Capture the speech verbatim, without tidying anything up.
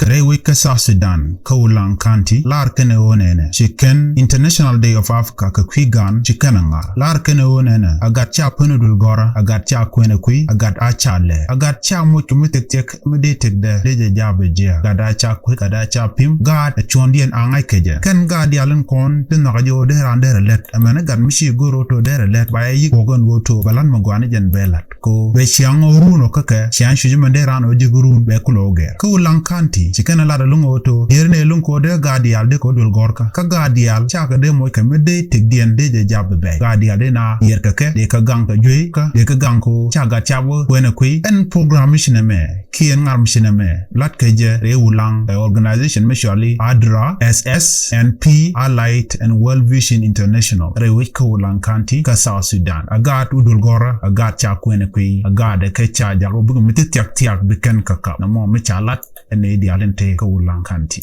Kä rɛy wec kä South Sudan kä Ulaŋ County lar kɛnɛ ɣöö nɛnɛ ci kɛn International Day of Africa kɛ kui̱ gan ci kɛn a ŋa̱r. Lar kɛnɛ ɣöö nɛnɛ a gat ca pän a duël gɔ̱rä, a gat ca kuɛn a kui̱, a gat a ca lɛ, a gat ca moc kɛ mi thiɛk thiɛk mi dee tëkdɛ dee jɛ ja̱a̱p ɛ jiɛ. Gat a ca kui̱, gat a ca pi̱m, gaat ɛ cuɔ̱ndiɛn a ŋa̱c kɛ jɛ. Kɛn gaat diaal in kɔn ti nhɔk a jɛ ɣöö dee raan dee rɛ lät. Ɛmɛn ɛ gat mi ci go̱r ɣöö to̱ dee rɛ lät ba yɛ yi̱k kuɔk ɛn ɣöö to̱ bɛ la̱t mi gɔaa ni jɛn bɛ la̱t. Ko bɛ ciaŋ ɣöö run ɔ kä kɛ ciaŋ cuc mɛn dee raan ɔ ji̱ kä run bɛ kulɛ wä gɛr. Kä Ulaŋ County ci kɛn a lat a luŋ ɣöö to̱ dier ni luŋ ko dee gaat diaal dee kɛ wä duel gɔ̱rkä. Kä gaat diaal cakɛ dee moc kɛ mi dee tëkdiɛn dee jɛ jap bɛ bɛy. Gaat diaal dee na yiɛr kɛ kɛ dee kä gaŋ kɛ juey kä dee kä gaŋ ko ca gat cap wä kuɛn ɛ kui̱. Ɛn program mi ci nɛ mɛ kiɛn ŋar mi ci nɛ mɛ lat kɛ jɛ rɛy Ulaŋ ɛ organization mi cɔali ADRA, S S N P, Allied and World Vision International. Rɛy wec kä Ulaŋ County kä South Sudan. A gaat wä duel gɔ̱rä, a gaat ca kuɛn ɛ kui̱, a gaat ɛ kɛ ca jak wä bikɛ mi ti thiak thiak bi kɛn kä kap. Nɛ mɔ mi ca lat ɛ nɛy diaal in te kä Ulaŋ County.